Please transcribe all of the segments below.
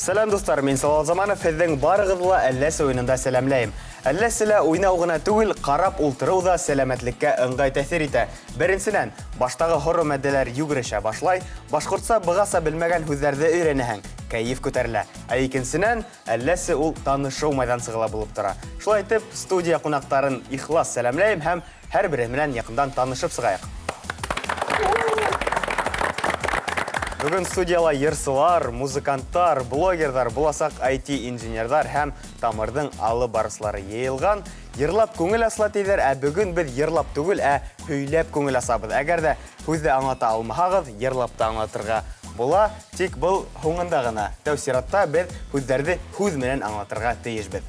Сәләм, дуҫтар, мин Салават Заманов, һеҙҙең барығыҙҙы ла Әлләсе уйынында сәләмләйем. Әлләсе лә уйнау ғына түгел, ҡарап ултырыу ҙа сәләмәтлеккә ыңғай тәьҫир итә. Беренсенән, баштағы һоро матдәләр йүгерешә башлай, башҡортса бығаса белмәгән һүҙҙәрҙе өйрәнәһең, кәйеф күтәрелә. Ә икенсенән, Әлләсе ул танышыу майҙансығы ла булып тора. Шулай итеп, студия ҡунаҡтарын ихлас сәләмләйем һәм һәр береһе менән яҡындан танышып сығайыҡ. Бөгөн студияла йырсылар, музыканттар, блогерҙар, буласаҡ IT-инженерҙар һәм Тамырҙың алып барыусылары йыйылған. Йырлап күңел асыла тиҙәр, ә бөгөн беҙ йырлап түгел, ә һөйләп күңел асабыҙ. Әгәр ҙә һүҙҙе аңлата алмаһағыҙ, йырлап та аңлатырға була. Тик был һуңында ғына. Тәү сиратта беҙ һүҙҙәрҙе һүҙ менән аңлатырға тейешбеҙ.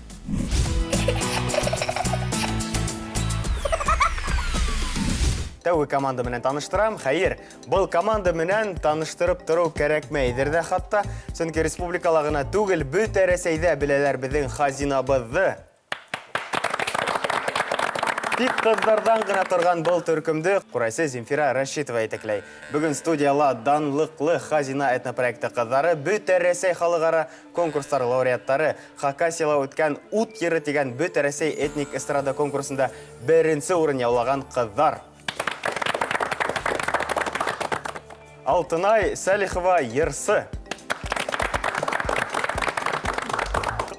Тәүге команда менән таныштырам. Хәйер, был команда менән таныштырып тороу кәрәкмәйҙер ҙә хатта. Сөнки республикала ғына түгел, бөтә Рәсәйҙә беләләр беҙҙең хазинабыҙҙы. Тик ҡыҙҙарҙан ғына торған был төркөмдө ҡурайсы Земфира Рәшитова етәкләй. Бөгөн студияла данлыҡлы Хазина этнопроекты ҡыҙҙары, Бөтә Рәсәй халыҡ-ара конкурстар лауреаттары, Хакасияла үткән Ут йыры тигән Бөтә Рәсәй этник эстрада конкурсында беренсе урын яулаған ҡыҙҙар. Алтынай Сәлихова йырсы.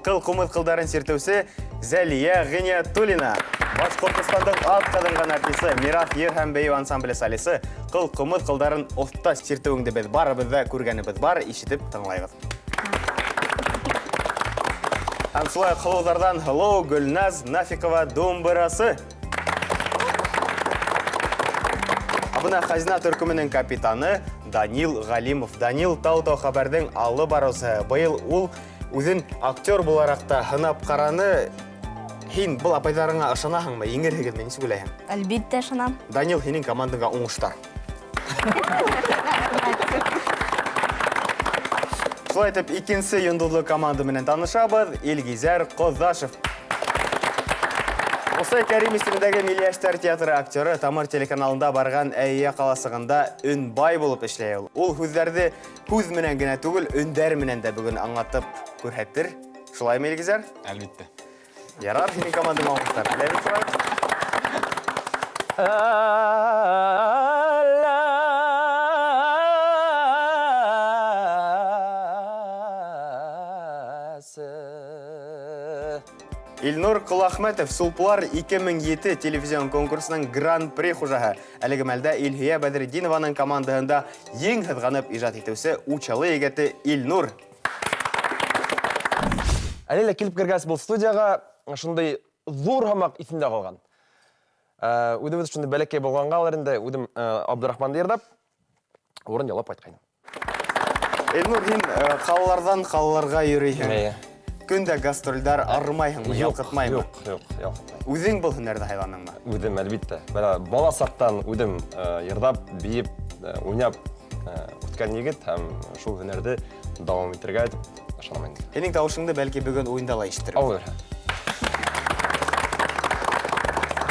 Қыл қумыҙ ҡылдарын сиртеүсе Зәлия Ғиниятуллина. Башҡортостандың ат ҡаҙанған артисы, Мираҫ йыр һәм бейеү ансамбле солисы, ҡыл ҡумыҙ ҡылдарын оҫта сиртеүеңде беҙ барыбыҙ ҙа күргәнебеҙ бар, ишетеп тыңлайбыҙ. Һәм шулай уҡ һылыуҙарҙан һылыу Гөлназ Нафиҡова думбырасы. Ә бына Хазина төркөмөнөң капитаны Данил Ғалимов. Данил Тау-Тау хәбәрҙең алып барыусыһы. Быйыл ул үҙен актер булараҡ та һынап ҡараны. Һин был апайҙарыңа ышанаһыңмы? Еңерһегеҙме? Нисек уйлайһың? Әлбиттә ышанам. Данил, һинең командаңа уңыштар. Шулай итеп, икенсе йондоҙло команда менән танышабыҙ. Илгизәр Ҡоҙашев. Мусай Кәрим исемендәге Милли йәштәр театры актеры Тамыр телеканалында барған Әйә ҡаласығында өнбай булып эшләй ул. Ул һүҙҙәрҙе һүҙ менән генә түгел, өндәр менән дә бөгөн аңлатып күрһәтер. Шулаймы, Илгизәр? Әлбиттә. Ярар, һинең командаңа уңыштар теләйбеҙ шулай. Илнур Ҡолахмәтов Сулпылар 2007 телевизион конкурсының гран-при хужаһы. Әлеге мәлдә Илһөйә Бәҙретдинованың командаһында ең һыҙғанып ижад итеүсе Учалы егете Илнур. Әле лә килеп кергәс был студияға шундай ҙур һымаҡ иҫемдә ҡалған. Үҙебеҙ шундай бәләкәй булғанғалыр инде, үҙем Абдурахманды йырлап, урын яулап ҡайтҡайным. Илнур, һин ҡалаларҙан ҡалаларға йөрөйһөң. Эйе. Көн дә гастролдәр арымайһыңмы, Юҡ, ялҡытмаймы? Юҡ, юҡ, ялҡытмай. Үҙең был һөнәрҙе һайланыңмы? Үҙем, әлбиттә. Бына бала саҡтан үҙем йырлап, бейеп, уйнап үҫкән егет һәм шул һөнәрҙе дауам итергә тип ышанам инде. Һинең тауышыңды бәлки бөгөн уйында ла ишетербеҙ. Ауыр.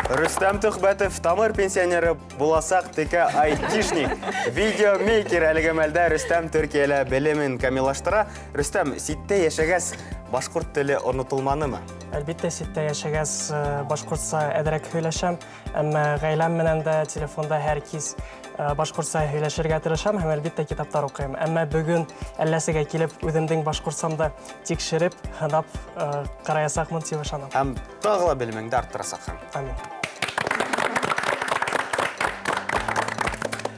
Рөстәм Төхбәтов, Тамыр пенсионеры, буласаҡ текә айтишник, видеомейкер. Әлеге мәлдә Рөстәм Төркиәлә белемен камиллаштыра. Рөстәм, ситтә йәшәгәс, башҡорт теле онотолманымы? Әлбиттә, ситтә йәшәгәс, башҡортса әҙерәк һөйләшәм, әммә ғаиләм менән дә телефонда һәр кис башҡортса һөйләшергә тырышам һәм әлбиттә китаптар уҡыйым. Әммә бөгөн әлләсегә килеп үҙемдең башҡортсамды тикшереп, һынап ҡараясаҡмын тип ышанам. Һәм тағы ла белемеңде арттырасаҡһың. Амин.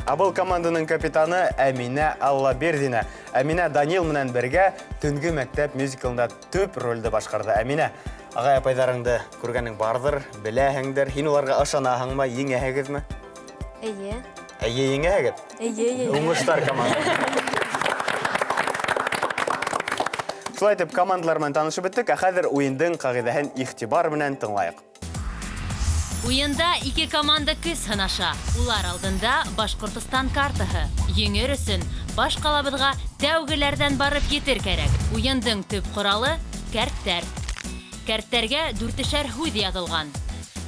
Ә был команданың капитаны Әминә Аллабирҙина. Әминә Данил менән бергә Төнгө мәктәп мюзиклында төп ролде башҡарҙы. Әминә, ағай-апайҙарыңды күргәнең барҙыр, беләһеңдер. Һин уларға ышанаһыңмы, еңәһегеҙме? Эйе. Эйе, еңәһегеҙ? Эйе, эйе. Уңыштар команда. Шулай итеп, командалар менән танышып бөттөк, ә хәҙер уйындың ҡағиҙәһен иғтибар менән тыңлайыҡ. Уйында ике команда көс һынаша. Улар алдында Башҡортостан картаһы. Еңер өсөн баш ҡалабыҙға тәүгеләрҙән барып етер кәрәк. Уйындың төп ҡоралы кәрттәр. Кәрттәргә дүртешәр һүҙ яҙылған.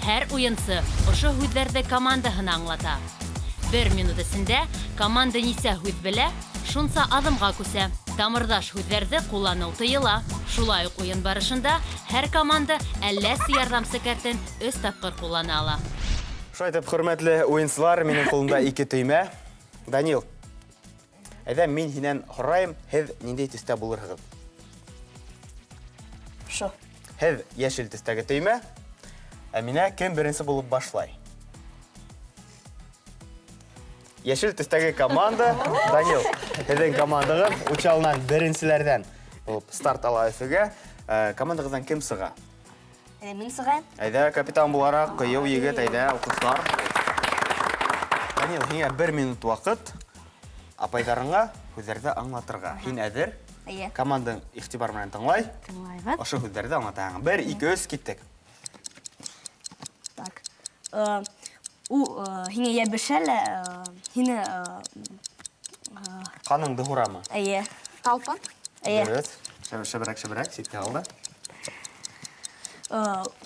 Һәр уйынсы ошо һүҙҙәрҙе командаһына аңлата. Бер минут эсендә команда нисә һүҙ белә, шунса аҙымға күсә. Тамырҙаш һүҙҙәрҙе ҡулланыу тыйыла. Шулай уҡ уйын барышында һәр команда әлләсе ярҙамсы кәртен 3 тапҡыр ҡуллана ала. Шулай итеп, хөрмәтле уйынсылар, минең ҡулымда 2 төймә. Данил, әйҙә мин һинән һорайым, һеҙ ниндәй төҫтә булырһығыҙ? Шо. Һеҙ йәшел төҫтәге төймә. Әминә кем беренсе булып башлай? Йәшел төҫтәге команда. Данил, һеҙҙең командағыҙ Учалынан беренселәрҙән булып старт ала Өфөгә. Командағыҙҙан кем сыға? Әйҙә, мин сығайым. Әйҙә, капитан булараҡ, ҡыйыу егет, әйҙә, алҡышлар. Данил, һиңә 1 минут ваҡыт апайҙарыңа һүҙҙәрҙе аңлатырға. Һин әҙер? Эйе. Командаң иғтибар менән тыңлай. Тыңлайбыҙ. Ошо һүҙҙәрҙе аңлатаһың. 1, 2, 3, киттек. Так. У һиңә йәбешә лә, һине, Ҡаныңды һурамы? Эйе. Талпан? Эйе. Дөрөҫ. Шәберәк, шәберәк, ситкә алды.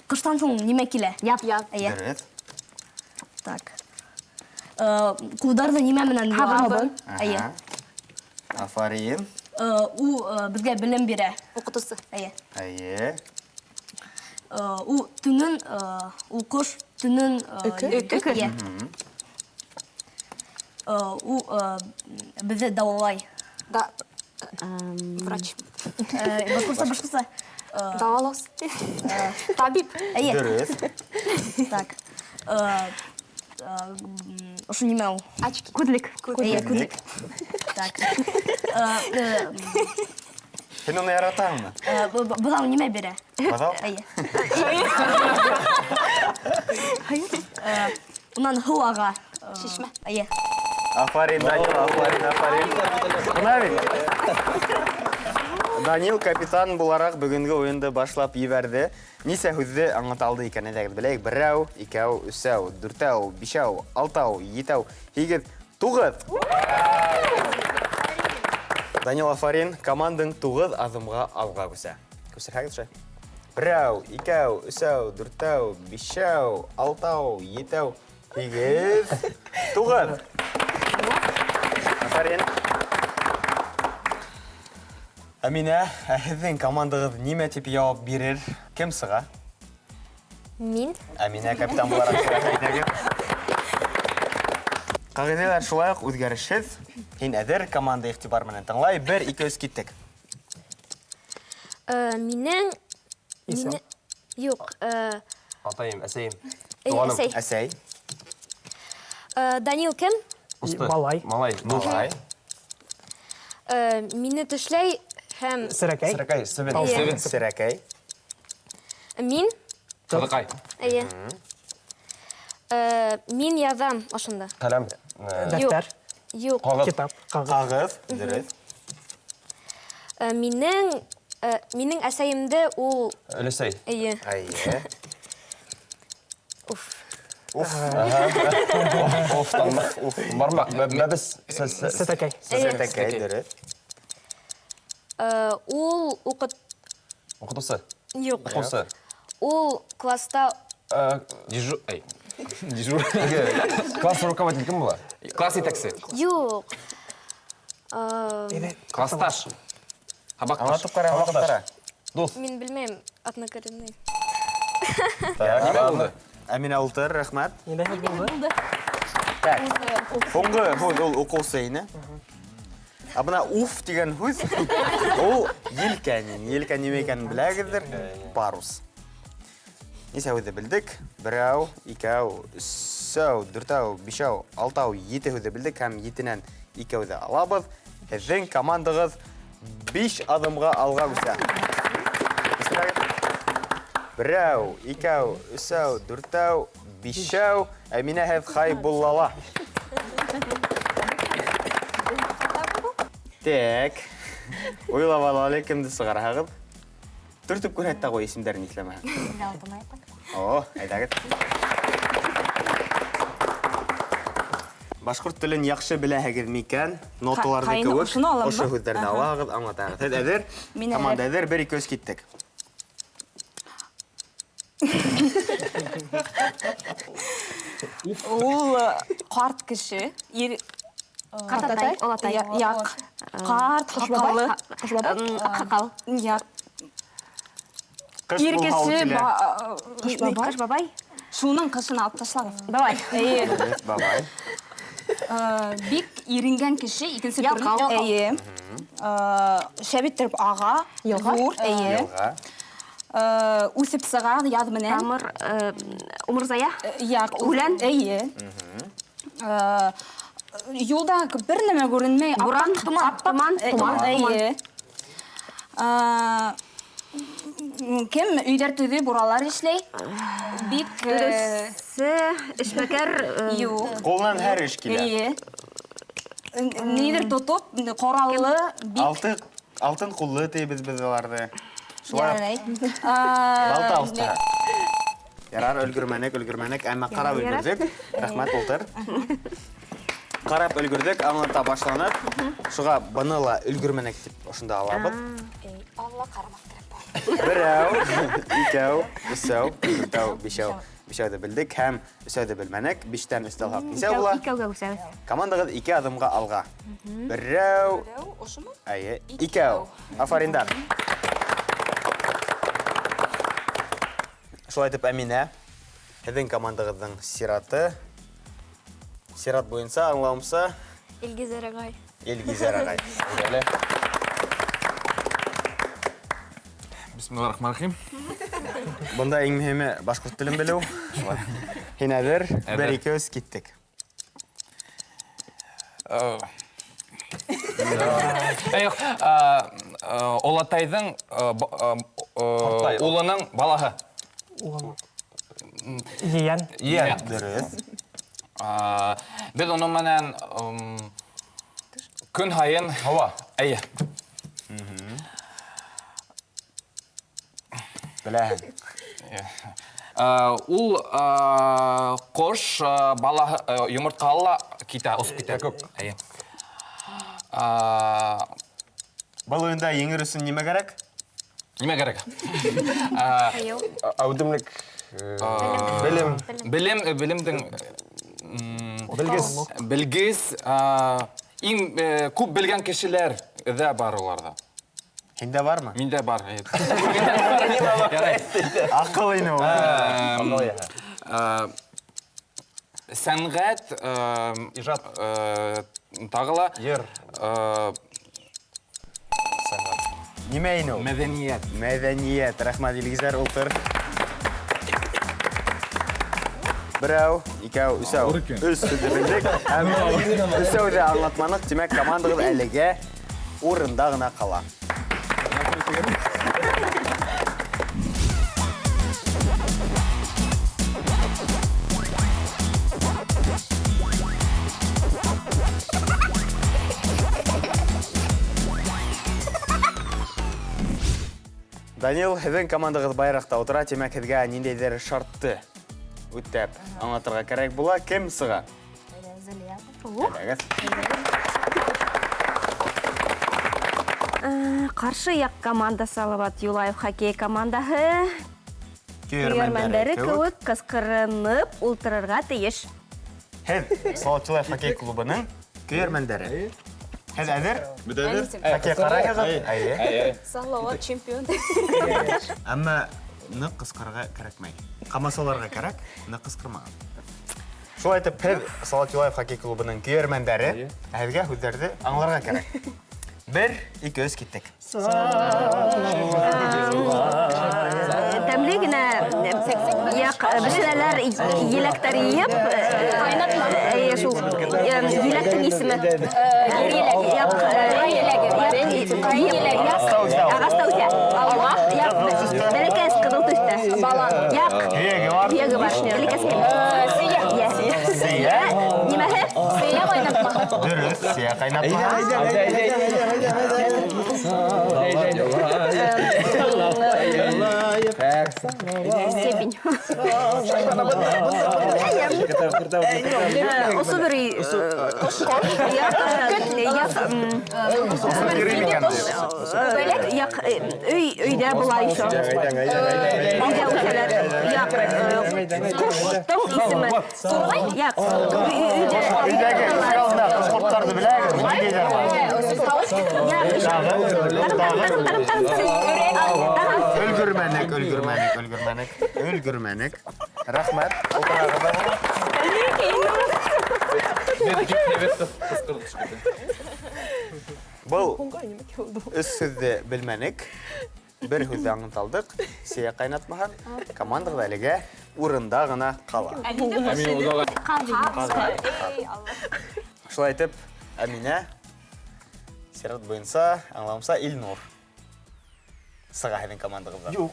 Ҡыштан һуң нимә килә? Яп. Яп. Эйе. Дөрөҫ. Так. Ҡулдарҙы нимә менән Һабын. йыуабыҙ? Эйе. Афарин. У беҙгә белем бирә. Уҡытыусы. Эйе. Эйе. У төнөн, ул ҡош төнөн, Өкө. Өкө. Эйе. У беҙҙе дауалай. Да. Врач. Башҡортса, башҡортса. Дауалаусы. Табип. Эйе. Дөрөҫ. Так. Ошо нимә ул? Очки. Күҙлек. Эйе, күҙлек. Так. Һин уны яратаңмы? Быҙау нимә бирә? Быҙау? Эйе. Унан һыу аға. Шишмә. Эйе. Афарин, Данил, афарин, афарин. Бына бит. Данил капитан булараҡ бөгөнгө уйынды башлап ебәрҙе. Нисә һүҙҙе аңлата алды икән, әйҙәгеҙ беләйек. Берәү, икәү, өсәү, дүртәү, бишәү, алтау, етәү, һигеҙ, туғыҙ. Данил, афарин, командаң 9 аҙымға алға күсә. Күсерһәгеҙ шулай. Берәү, икәү, өсәү, дүртәү, бишәү, алтау, етәү, һигеҙ, туғыҙ. Афарин. Әминә, ә һеҙҙең командағыҙ нимә тип яуап бирер? Кем сыға? Мин. Әминә капитан булараҡ сыға, әйҙәгеҙ. Ҡағиҙәләр шулай уҡ үҙгәрешһеҙ. Һин әҙер, команда иғтибар менән тыңлай. 1, 2, 3, киттек. Минең Исем. мине юҡ, Атайым, әсәйем. Эй, Туғаным. әсәй. Әсәй. Данил кем? Ҡусты. Малай. Малай. Малай. Мине тешләй һәм Серәкәй. Серәкәй, себен. Эйе. Себен. Серәкәй. Мин. Ҡыҙыҡай. Эйе. Мин яҙам ошонда. Ҡәләм. Дәфтәр. Юҡ. Ҡағыҙ. Китап. Ҡағыҙ. Ҡағыҙ. Дөрөҫ. Минең әсәйемде ул Өләсәй. Эйе. Эйе. Уф. Уф. Уф, уф. Бармаҡ, мәбес. Сәтәкәй. Сәтәкәй, дөрөҫ. Ул уҡыт Уҡытыусы. Юҡ. Уҡыусы. Ул класста Дежур, эй. Дежур. Класс руководитель кем була? Класс етәксе. Юҡ. Классташ. Һабаҡташ. Аңлатып ҡара, аңлатып ҡара. Дуҫ. Мин белмәйем, однокоренный. Нимә булды? Әминә ултыр, рәхмәт. Ниндәй һүҙ булды? Так. Һуңғы һүҙ ул уҡыусы ине. Ә бына уф тигән һүҙ ул елкән. Елкән нимә икәнен беләгеҙҙер. Парус. Нисә һүҙҙе белдек? Берәү, икәү, өсәү, дүртәү, бишәү, алтау, ете һүҙҙе белдек һәм етенән икәүҙе алабыҙ. Һеҙҙең командағыҙ 5 аҙымға алға үҫә. Берәү, икәү, өсәү, дүртәү, бишәү. Әминә һеҙ Хайбуллала. Так. Уйлап ала әле, кемде сығарһағыҙ? Төртөп күрһәт тә ҡуй исемдәрен иҫләмәһәң. О, әйҙәгеҙ. Башҡорт телен яҡшы беләһегеҙ микән? Ноталарҙы Ҡайны кеүек ошоно аламмы? ошо һүҙҙәрҙе алағыҙ, аңлатағыҙ. Һеҙ әҙер? Мин әҙер. Команда әҙер, 1, 2, 3 киттек. Ул ҡарт кеше, ир Ҡартатай, олатай. Яҡ. Ҡарт, һаҡаллы. Аҡһаҡал. Яҡ. Ҡыш Ир булһа ул кеше килә. Ҡыш бабай. Шуның ҡышын алып ташлағыҙ. Бабай. Эйе. Дөрөҫ, бабай. Бик иренгән кеше, икенсе Ялҡау. төрлө. Эйе. Шәп иттереп аға. Йылға. Ҙур, эйе. Йылға. Үҫеп сыға яҙ менән. Тамыр, умырзая. Яҡ. Үлән. Эйе. Юлда бер нәмә күренмәй. Буран, Аппаҡ, томан, аппаҡ, томан, томан, эйе. Кем өйҙәр төҙөй, буралар эшләй. Бик, Дөрөҫө, эшмәкәр, юҡ. Ҡулынан һәр эш килә. Эйе. Ниҙер тотоп, ҡораллы, бик Алтын ҡуллы тейбеҙ беҙ уларҙы. Шулай. Ярай. Балта оҫтаһы. Ярар, өлгөрмәнек, өлгөрмәнек, әммә ҡарап өлгөрҙөк. Рәхмәт, ултыр. Ҡарап өлгөрҙөк, аңлата башланыҡ. Шуға быны ла өлгөрмәнек тип ошонда алабыҙ. Алла ҡарамаҡ кәрәк. Берәү, икәү, өсәү, дүртәү, бишәү. Бишәүҙе белдек һәм өсәүҙе белмәнек. Биштән өстәл хаҡ нисәү була? Икәүгә үсәбеҙ. Командағыҙ ике аҙымға алға. Берәү, Берәү, ошомо? Эйе, икәү. Афариндар. Шулай итеп, Әминә, һеҙҙең командағыҙҙың сираты. Сират буйынса, аңлауымса, Илгизәр ағай. Илгизәр ағай. Әйҙә. Бисмиллахиррахманиррахим. Бында иң мөһиме башҡорт телен белеү. Һин әҙер? Әҙер. Бер, ике, өс, киттек. Юҡ, олатайҙың, улының балаһы. Ейән. Ейән. Дөрөҫ. Беҙ уның менән, көн һайын Һауа. Эйе. Беләһең. Ул, ҡош, балаһы, йомортҡалы ла китә, осоп китә. Күк. Эйе. Был уйында еңер өсөн нимә кәрәк? Нимә кәрәк? Әүҙемлек, белем. Белем, белемдең, Белгес. Белгес, иң, күп белгән кешеләр ҙә бар уларҙа. Һиндә бармы? Миндә бар, эйе. Ярай. Аҡыл ине ул. Сәнғәт, Ижад. тағы ла, Йыр. Сәнғәт. Нимә ине ул? Мәҙәниәт. Мәҙәниәт. Рәхмәт, Илгизәр, ултыр. Берәү, икәү, өсәү. Ауыр икән. Өс һүҙҙе белдек. Һәм өсәү ҙә аңлатманыҡ. Тимәк, командағыҙ әлегә урында ғына ҡала. Данил, һеҙҙең командағыҙ байраҡта ултыра, тимәк, һеҙгә ниндәйҙер шартты үтәп аңлатырға кәрәк була. Кем сыға? Әйҙәгеҙ. Ҡаршы яҡ команда Салават Юлаев хоккей командаһы Көйәрмәндәре көйәрмәндәре кеүек кеүек ҡысҡырынып ултырырға тейеш. Һеҙ Салават Юлаев хоккей клубының көйәрмәндәре. Һеҙ әҙер? Беҙ әҙер. Хоккей ҡарайһығыҙ? Әйе. Әйе. Салават чемпион. Әммә ныҡ ҡысҡырырға кәрәкмәй. Ҡамасауларға кәрәк, ныҡ ҡысҡырмағыҙ. Шулай итеп, һеҙ Салават Юлаев хоккей клубының көйәрмәндәре. Һеҙгә һүҙҙәрҙе аңларға кәрәк. Бер, ике, өс, киттек. Тәмле генә яҡ бешерәләр, еләктәр йыйып, әйе, шул, еләктең исеме. Яҡ, ағаста үҫә. Алма, яҡ, бәләкәс ҡыҙыл төҫтә. Яҡ. Һөйәге бар. Һөйәге бар. Бәләкәс кенә. Сейә. Сейә. Нимәһе? Сейә ҡайнатмаһы. Дөрөҫ, сейә ҡайнатмаһы. Степень. Ошо бер яҡ, өйҙә була еще. Өйҙә үҫәләр. Яҡ, ҡоштоң исеме. Яҡ, өйҙә. Өйҙәге ишек алдында ҡош-ҡорттар Ҡоштарҙы беләһегеҙме? Ниндәйҙәр бар? Өлгөрмәнек, өлгөрмәнек, өлгөрмәнек, өлгөрмәнек. Рәхмәт. Ултырағыҙ. Был өс һүҙҙе белмәнек. Бер һүҙҙе аңлата алдыҡ. Сәй ҡайнатмаһаң, командағыҙ әлегә урында ғына ҡала. Шулай итеп, Әминә сират буйынса, аңлауымса, Илнур сыға һеҙҙең командағыҙҙан. Юҡ.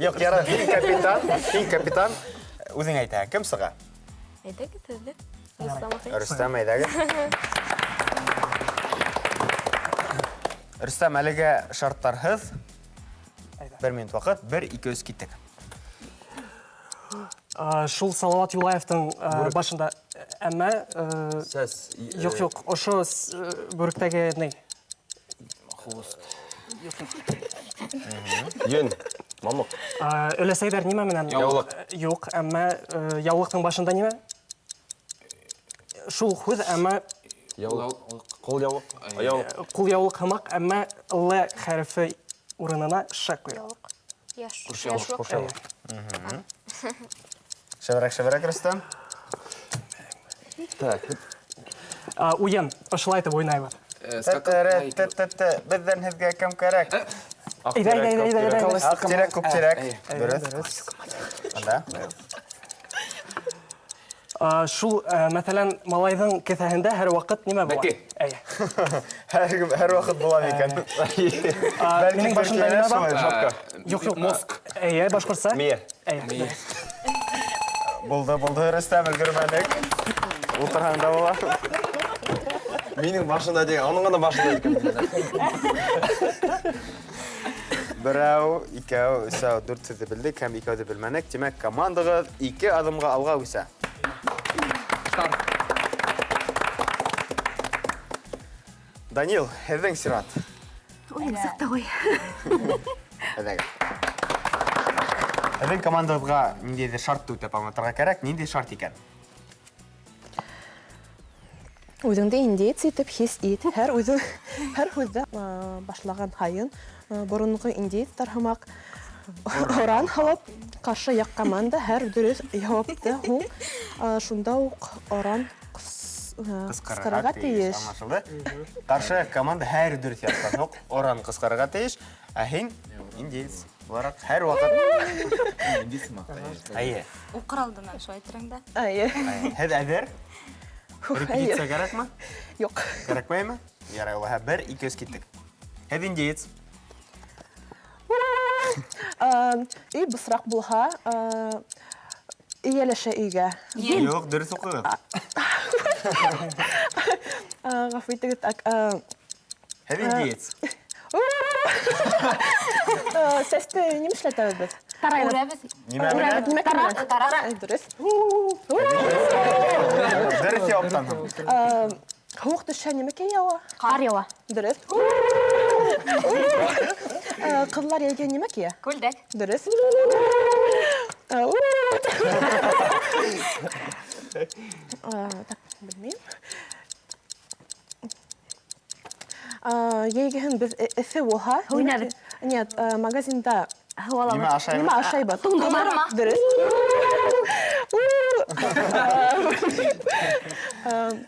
Юҡ, ярай, һин капитан, һин капитан. Үҙең әйтәһең, кем сыға? Әйҙәгеҙ һеҙҙе. Рөстәм, әйҙәгеҙ. Рөстәм, әлегә шарттарһыҙ. Бер минут ваҡыт, 1, 2, 3 киттек. Шул Салават Юлаевтың башында, әммә Сәс. Юҡ, юҡ, ошо бүректәге ни? Хвост. Йөн, мамыҡ. Өләсәйҙәр нимә менән? Яулыҡ. Юҡ, әммә яулыҡтың башында нимә? Шул һүҙ, әммә Яулыҡ. Ҡул яулыҡ. Яулыҡ. Ҡул яулыҡ һымаҡ, әммә Л хәрефе урынына Ш ҡуйыла. Ҡурсаулыҡ. Шәберәк, шәберәк, Рөстәм. Так. Уйын, ошолай итеп уйнайбыҙ. Беҙҙән һеҙгә кем кәрәк? Әйҙә, әйҙә, әйҙә, әйҙә, әйҙә. Аҡ тирәк, күк тирәк. Дөрөҫ. Анда. Шул, мәҫәлән, малайҙың кеҫәһендә һәр ваҡыт нимә була? Бәке. Әйе. Һәр ваҡыт була микән? Бәлки Минең башымда нимә бар? шулай, шапка. Юҡ, юҡ. Мозг. Әйе, башҡортса. Мейе. Әйе. Булды, булды, Рөстәм, өлгөрмәнек. Ултырһаң да була. Минең башында тигән, уның ғына башында икән. Берәү, икәү, өсәү, дүрт һүҙҙе белдек һәм икәүҙе белмәнек. Тимәк, командағыҙ 2 аҙымға алға үҫә. Старт. Данил, һеҙҙең сират. Уйын сыҡты ғой. Әйҙәгеҙ. Һеҙҙең командағыҙға ниндәйҙер шартты үтәп аңлатырға кәрәк. Ниндәй шарт икән? Үҙеңде индеец итеп хис ит. Һәр үҙе, һәр һүҙҙе башлаған һайын, боронғо индеецтар һымаҡ оран һалып, ҡаршы яҡ команда һәр дөрөҫ яуапты һуң, шунда уҡ оран ҡысҡырырға тейеш. Аңлашылды. Ҡаршы яҡ команда һәр дөрөҫ яуаптан һуң оран ҡысҡырырға тейеш. Ә һин индеец булараҡ һәр ваҡыт Индеец һымаҡ. Әйе. Уҡыр алдынан шулай әйтерең дә. Әйе. Һеҙ әҙер? Фух, Репетиция әйе. кәрәкме? Юҡ. Кәрәкмәйме? Ярай, улайһа, 1, 2, 3 киттек. Һеҙ индеец. Өй бысраҡ булһа, эйәләшә өйгә. Юҡ, дөрөҫ уҡығыҙ. Ғәфү итегеҙ, Һеҙ индеец. Сәсте нимә эшләтәбеҙ беҙ? Тарайбыҙ. Үрәбеҙ. Нимә менән? Нимә Тарак. менән? Тарак. Дөрөҫ. Дөрөҫ яуаптан һуң. Һыуыҡ төшһә нимәкәй яуа? Ҡар яуа. Дөрөҫ. Ҡыҙҙар йәйгә нимә кейә? Күлдәк. Дөрөҫ. Так, белмәйем. Йәйгеһен беҙ эҫе булһа, Һыу инәбеҙ. Нет, магазинда Һыу алабыҙ. Нимә ашайбыҙ? Нимә ашайбыҙ? Туңдырма. Дөрөҫ.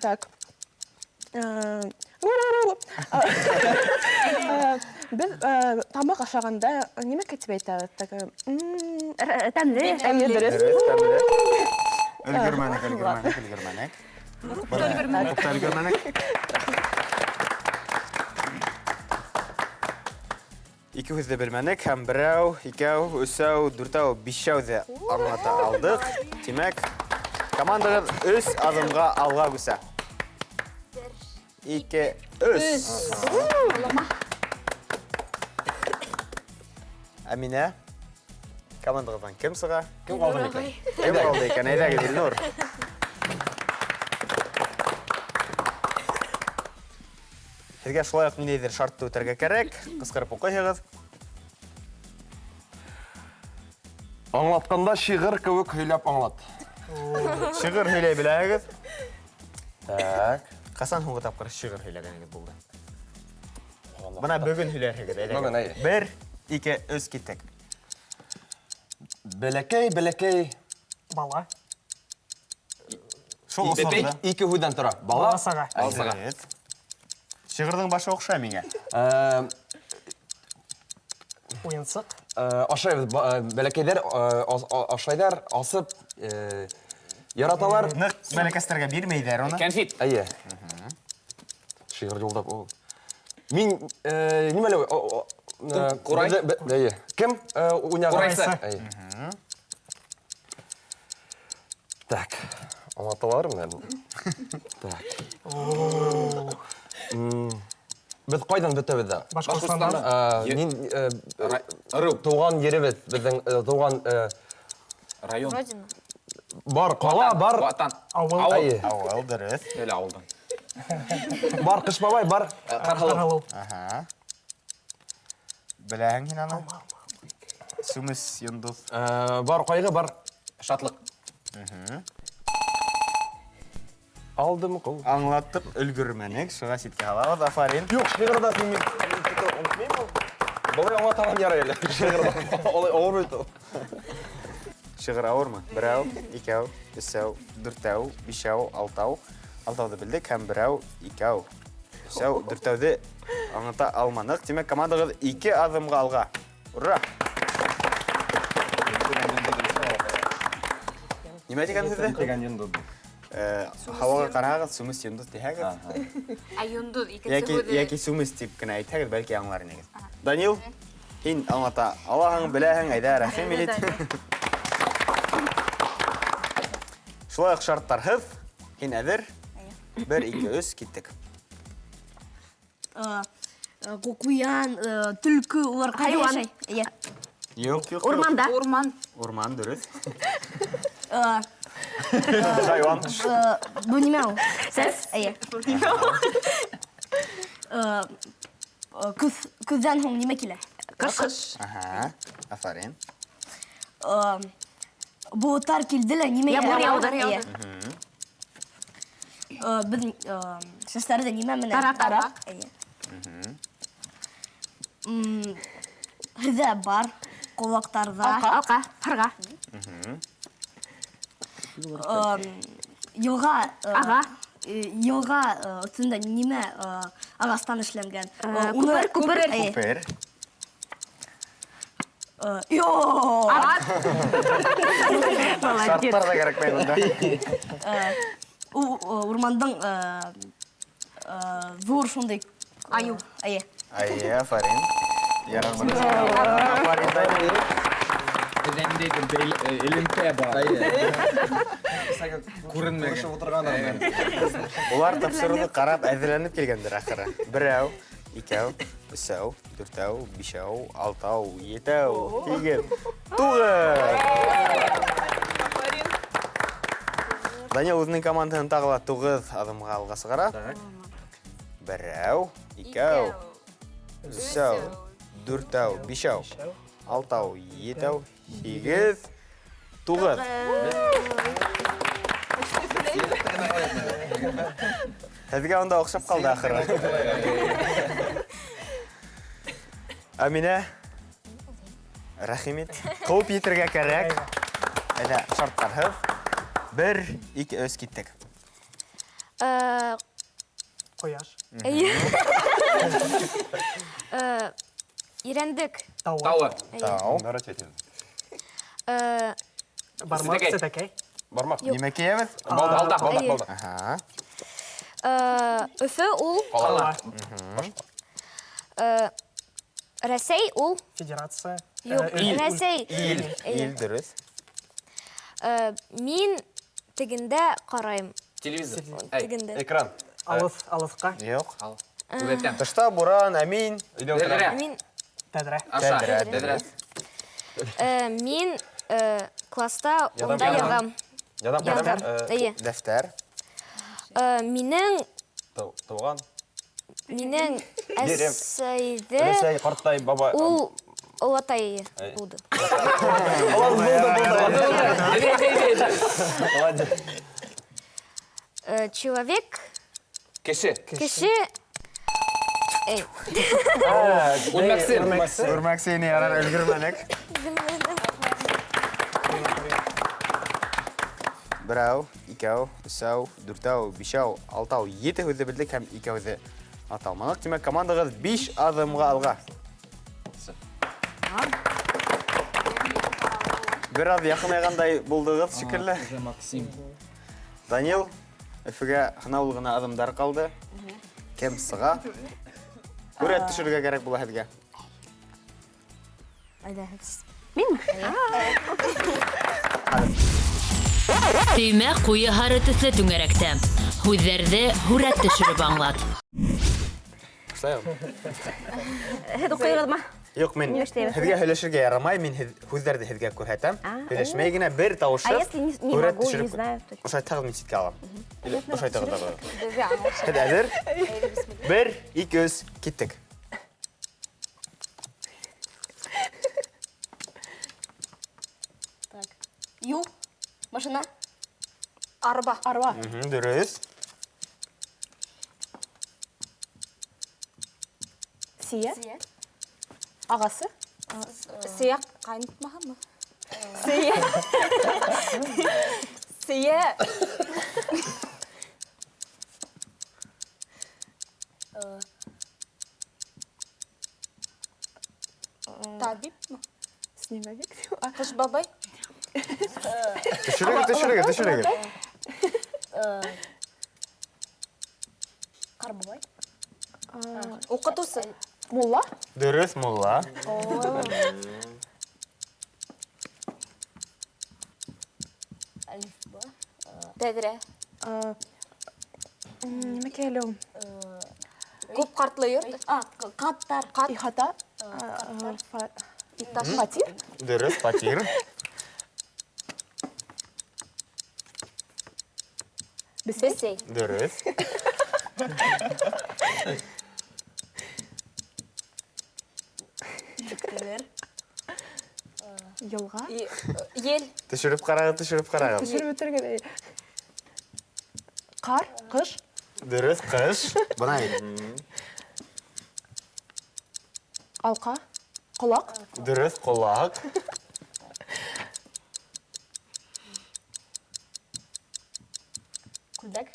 Так. Беҙ тамаҡ ашағанда нимә тип әйтәбеҙ? Так, Тәмле. Әйе, дөрөҫ. Дөрөҫ, тәмле. Өлгөрмәнек, өлгөрмәнек, өлгөрмәнек. Күп тә өлгөрмәнек. Ике һүҙҙе белмәнек һәм берәү, икәү, өсәү, дүртәү, бишәү ҙә аңлата алдыҡ. Тимәк, командағыҙ өс аҙымға алға күсә. 2, 3. Әминә, командағыҙҙан кем сыға? Кем ҡалды микән? Кем ҡалды икән? Әйҙәгеҙ, Илнур. Һеҙгә шулай уҡ ниндәйҙер шартты үтәргә кәрәк. Ҡысҡырып уҡыйһығыҙ. Аңлатҡанда шиғыр кеүек һөйләп аңлат. Шиғыр һөйләй беләһегеҙ. Так. Ҡасан һуңғы тапҡыр шиғыр һөйләгәнегеҙ булды? Бына бөгөн һөйләрһегеҙ, әйҙәгеҙ. Бөгөн, әйе. 1, 2, 3, киттек. Бәләкәй, бәләкәй. Бала. Шул осорҙа. Ике һүҙҙән тора. Бала. Бала саға. Бала саға. Дөрөҫ. Шиғырҙың башы оҡшай миңә. Уйынсыҡ. Ашайбыҙ, бәләкәйҙәр, ашайҙар, асып, яраталар. Ныҡ бәләкәстәргә бирмәйҙәр уны. Кәнфит. Әйе. Шиғыр юлдап ул. Мин, нимә әле, Ҡурай? Әйе. Кем, уйнаған? Ҡурайсы. Әйе. Так, аңлаталармы әле? Так. Беҙ ҡайҙан бөтәбеҙ ҙә? Башҡортостандан. Мин, Ырыу. Тыуған еребеҙ, беҙҙең, тыуған, Район. Родина. Бар ҡала, бар Ватан. Ауыл. Ауыл. Әйе. Ауыл, дөрөҫ. Әле ауылдан. Бар Ҡыш бабай, бар Ҡарһылыу. Ҡарһылыу. Аһа. Беләһең һин аны? Сүмес йондоҙ. Бар ҡайғы, бар Шатлыҡ. Алдым ҡул. Аңлатып өлгөрмәнек, шуға ситкә һалабыҙ. Афарин. Юҡ, шиғырҙа мин онотмайым ул. Былай аңлата алам ярай әле. Шиғырҙа олай ауыр бит ул. Шиғыр ауырмы? Берәү, икәү, өсәү, дүртәү, бишәү, алтау. Алтауҙы белдек һәм берәү, икәү, өсәү, дүртәүҙе аңлата алманыҡ. Тимәк, командағыҙ 2 аҙымға алға. Ура! Нимә тигән һүҙҙе? Тигән йондоҙ. Һауаға ҡараһағыҙ, сүмес йондоҙ тиһәгеҙ. Ә йондоҙ икенсе Йәки, һүҙе. йәки сүмес тип кенә әйтһәгеҙ, бәлки аңлар инегеҙ. Данил, һин аңлата алаһың, беләһең, әйҙә, рәхим ит. Шулай уҡ шарттарһыҙ, һин әҙер. 1, 2, 3, киттек. Ҡуян, төлкө, улар ҡайҙа Хайуан. йәшәй? Эйе. Юҡ, юҡ, юҡ. Урманда. Урман. Урман, дөрөҫ. Хайуан. Был нимә ул? Сәс. Эйе. Көҙҙән һуң нимә килә? Ҡыш. Аһа, афарин. Болоттар килде лә, нимә Ямғыр яуҙы? яуҙы. Эйе. Беҙ, сәстәрҙе нимә менән? Тараҡ. Тараҡ. Эйе. Һеҙҙә бар ҡолаҡтарҙа. Алҡа, алҡа, һырға. Йылға, Аға. йылға, өҫтөндә нимә, ағастан эшләнгән? Күпер, күпер. Эйе. Күпер. Йо! Ат. Молодец. Шарттар ҙа кәрәкмәй бында. Ул, урмандың, ҙур шундай, Айыу. Эйе. Эйе, афарин. Ярар, афарин, Данил. Беҙҙә ниндәйҙер элемтә бар. Күренмәгән. Улар тапшырыуҙы ҡарап әҙерләнеп килгәндер ахыры. Берәү, икәү, өсәү, дүртәү, бишәү, алтау, етәү, һигеҙ, туғыҙ. Данил үҙенең командаһын тағы ла 9 аҙымға алға сығара. Берәү, икәү, өсәү, дүртәү, бишәү, алтау, етәү, һигеҙ, туғыҙ. Һеҙгә унда оҡшап ҡалды ахыры. Әминә, рәхим ит. Ҡыуып етергә кәрәк. Әйҙә, шарттарһыҙ. 1, 2, 3, киттек. Ҡояш. Эйе. Ирәндек. Тауы. Тауы. Тау. Бармаҡ, Сәтәкәй. сәтәкәй. Бармаҡ. Юҡ. Нимә кейәбеҙ? Балдаҡ, балдаҡ, Эйе. балдаҡ. Аһа. Өфө ул. Ҡала. Рәсәй ул. Федерация. Юҡ, Ил. Рәсәй. Ил. Эйе. Ил, дөрөҫ. Мин тегендә ҡарайым. Телевизор. Әй. Тегендә. Экран. Алыҫ, алыҫҡа. Юҡ. Күҙәтәм. Тышта буран, әмин. Өйҙә ултырам. Тәҙрә. Мин Тәҙрә. Аша. Тәҙрә, Тәҙрә. Мин, класста Яҙам, унда яҙам. яҙам. Яҙам, Яҙам. яҙам. Эйе. Дәфтәр. Минең Тыуған. Минең Ерем. әсәйҙе Өләсәй, ҡартай, бабай. ул олатай Әй. булды. Булды, булды, булды. Молодец. Человек. Кеше. Кеше. Үрмәксе. Үрмәксе ине, ярар, өлгөрмәнек. Берәү, икәү, өсәү, дүртәү, бишәү, алтау, ете һүҙҙе белдек һәм икәүҙе ата алманыҡ. Тимәк, командағыҙ 5 аҙымға алға. Бер аҙ яҡынайғандай булдығыҙ шикелле. Максим. Данил, Өфөгә һанаулы ғына аҙымдар ҡалды. Кем сыға? Һүрәт төшөрөргә кәрәк була һеҙгә. Мин? Төймә ҡуйы һары төҫлө түңәрәктә. Һүҙҙәрҙе һүрәт төшөрөп аңлат. Шулай. Һеҙ уҡыйығыҙмы? Юҡ, мин Нимә эшләйбеҙ? һеҙгә һөйләшергә ярамай, мин һүҙҙәрҙе һеҙгә күрһәтәм. Һөйләшмәй генә бер тауышып, А если не һүрәт могу, не төшөрөп- знаю точно. Ошайтағыҙ, мин ситкә алам. Или ошайтағыҙ да була. Һеҙ әҙер? 1, 2, 3, киттек. Так. Ю. Машина. Арба. Арба. Дөрөҫ. Сия. Сия. Ағасы. Сия ҡайнатмаһынмы? Сия. Сия. Табипмы? Снеговик. Ҡыш бабай? Төшөрөгөҙ, төшөрөгөҙ, төшөрөгөҙ. Ҡар бабай. Уҡытыусы. Мулла. Дөрөҫ, мулла. Әлифба. Тәҙрә. Нимәкәй әле ул? Күп ҡатлы йорт. А, ҡаттар. Ихата. Фатир. Дөрөҫ, фатир. Бесәй. Бесәй. Дөрөҫ. Бөктеләр. Йылға. Ел. Төшөрөп ҡарағыҙ, төшөрөп ҡарағыҙ. Төшөрөп бөтөргә. Ҡар, ҡыш. Дөрөҫ, ҡыш. Бына бит. Алҡа. Ҡолаҡ. Дөрөҫ, ҡолаҡ. Күлдәк.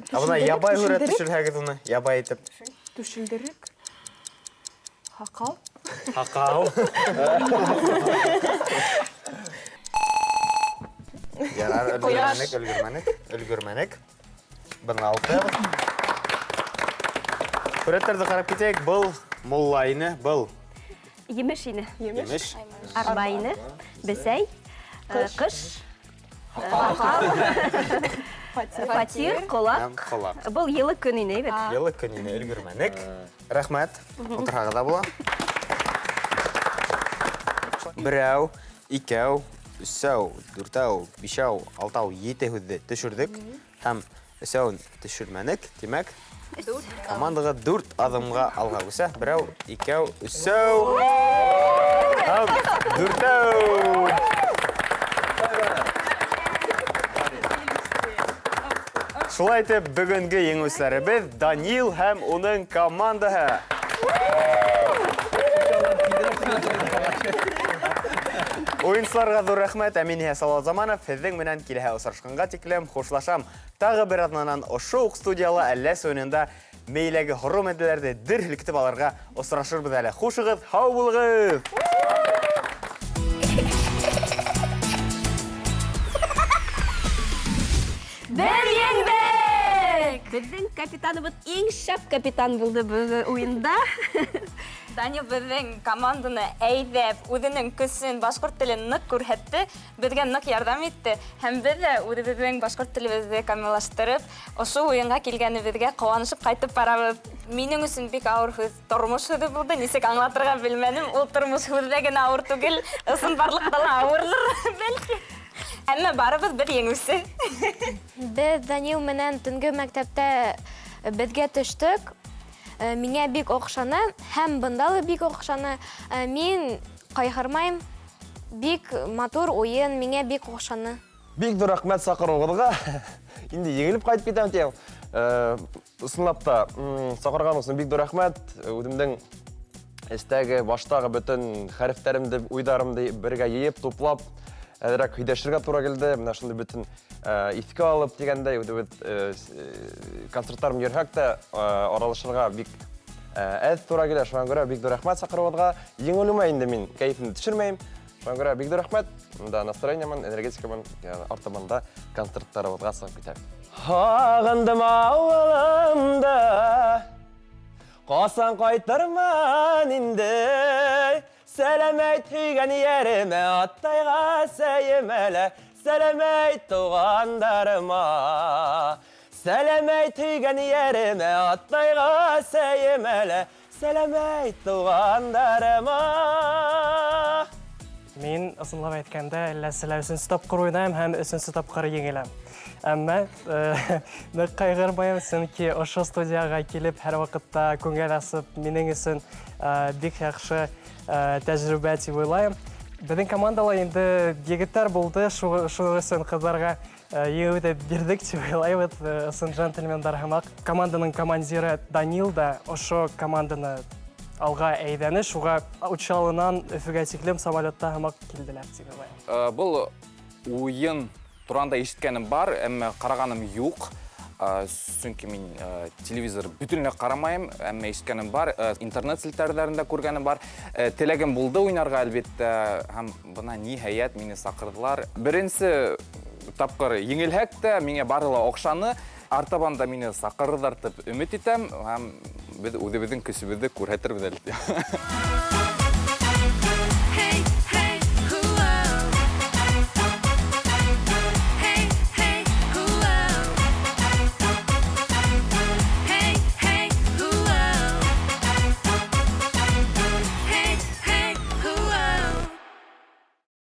Ә бына ябай һүрәт төшөрһәгеҙ уны, ябай итеп. Түшелдерек. Һаҡал. Һаҡал. Ярар, өлгөрмәнек, өлгөрмәнек, өлгөрмәнек. Быны алып ҡуябыҙ. Һүрәттәрҙе ҡарап китәйек. Был мулла ине, был Емеш ине. емеш. Арба ине. Бесәй. Ҡыш. Һаҡал. Фатир, ҡолаҡ. Һәм ҡолаҡ. Был йылы көн ине, бит. Йылы көн ине, өлгөрмәнек. Рәхмәт. Ултырһағыҙ ҙа була. Берәү, икәү, өсәү, дүртәү, бишәү, алтау, ете һүҙҙе төшөрҙөк. Һәм өсәүен төшөрмәнек. Тимәк, командаға 4 аҙымға алға үсә. Берәү, икәү, өсәү һәм дүртәү. Шулай итеп, бөгөнгө еңеүселәребеҙ Данил һәм уның командаһы. Уйынсыларға ҙур рәхмәт. Ә мин иһә Салауат Заманов, һеҙҙең менән киләһе осрашҡанға тиклем хушлашам. Тағы бер аҙнанан ошо уҡ студияла Әлләс уйынында мейләге һоро мәҙәләрҙе дер һелкетеп алырға осрашырбыҙ әле. Хушығыҙ, һау булығыҙ! Бер еңдек! Беҙҙең капитаныбыҙ иң шәп капитан булды бөгөн уйында. Данил беҙҙең команданы әйҙәп, үҙенең көсөн, башҡорт телен ныҡ күрһәтте, беҙгә ныҡ ярҙам итте. Һәм беҙ ҙә үҙебеҙҙең башҡорт телебеҙҙе камиллаштырып, ошо уйынға килгәнебеҙгә ҡыуанышып ҡайтып барабыҙ. Минең өсөн бик ауыр һүҙ, тормош һүҙе булды, нисек аңлатырға белмәнем. Ул тормош һүҙҙә генә ауыр түгел, ысынбарлыҡта ла ауырлыр, бәлки. Әммә барыбыҙ бер еңеүсе. Беҙ Данил менән төнгө мәктәптә беҙгә төштөк. Миңә бик оҡшаны һәм бында ла бик оҡшаны. Мин ҡайғырмайым. Бик матур уйын, миңә бик оҡшаны. Бик ҙур рәхмәт саҡырыуығыҙға. Инде еңелеп ҡайтып китәм тием. Ысынлап та, саҡырған өсөн бик ҙур рәхмәт. Үҙемдең эстәге, баштағы бөтөн хәрефтәремде, уйҙарымды бергә йыйып, туплап, әҙерәк һөйләшергә тура килде. Менә шундай бөтөн иҫкә алып тигәндәй, үҙебеҙ концерттарым йөрһәк тә, аралашырға бик әҙ тура килә. Шуңа күрә бик ҙур рәхмәт саҡырыуығыҙға. Еңелеүмә инде мин кәйефемде төшөрмәйем. Шуңа күрә бик ҙур рәхмәт. Мында настроение менән, энергетика менән артабан да концерттарыбыҙға сығып китәбеҙ. Һағындым ауылымды, ҡасан ҡайтырмын инде? Сәләм әйт һөйгән йәремә, атайға сәйемә лә, сәләм әйт туғандарыма. Сәләм әйт һөйгән йәремә, атайға сәйемә лә, сәләм әйт туғандарыма. Мин ысынлап әйткәндә, әлләсе лә өсөнсө тапҡыр уйнайым һәм өсөнсө тапҡыр еңеләм. Әммә ныҡ ҡайғырмайым, сөнки ошо студияға килеп һәр ваҡытта күңел асып, минең өсөн бик яҡшы тәжрибә тип уйлайым. Беҙҙең командала инде егеттәр булды, шуның өсөн ҡыҙҙарға еңеүҙе бирҙек тип уйлайбыҙ, ысын джентльмендар һымаҡ. Команданың командиры Данил да ошо команданы алға әйҙәне, шуға Учалынан Өфөгә тиклем самолетта һымаҡ килделәр тип уйлайым. Был уйын туранда ишеткәнем бар, әммә ҡарағаным юҡ. Сөнки мин телевизор бөтөнләй ҡарамайым, әммә ишеткәнем бар, интернет селтәрҙәрендә күргәнем бар. Теләгем булды уйнарға, әлбиттә, һәм бына ниһайәт мине саҡырҙылар. Беренсе тапҡыр еңелһәк тә, миңә бары ла оҡшаны. Артабан да мине саҡырырҙар тип өмөт итәм, һәм беҙ үҙебеҙҙең көсөбөҙҙө күрһәтербеҙ әле.